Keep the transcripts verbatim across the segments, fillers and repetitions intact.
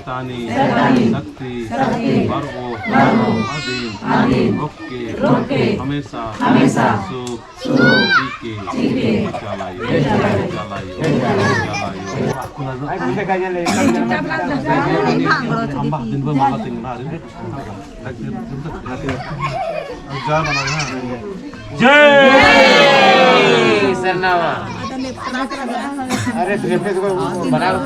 तानी, तानी, शक्ति, शक्ति, बरओ, बरओ, अदिन, अदिन, रोक्के, रोक्के, हमेशा, हमेशा, सुख, सुख, चीके, चीके, चालायो, चालायो, चालायो। अम्बा दिन भर माला तिंगना रे। जय सरना माँ। अरे, रेफरेंस को बना लो।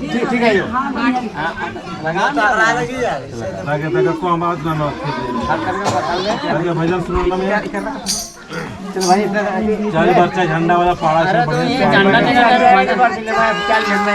ठीक, ठीक है यो। लगा, लगा को आवाज ना, ना। लगा, भजन सुनो ना मैं। चल भाई, इधर आके। चल बच्चा, झंडा वाला पाड़ा से अरे तो बढ़िया ये से झंडा निकाल के भाई, चल झंडा।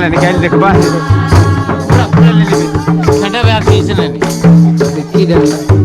निकाल देखबा। पूरा, पूरा ले लेबे। ठंडा बे आप इसे लेने। देखी डर।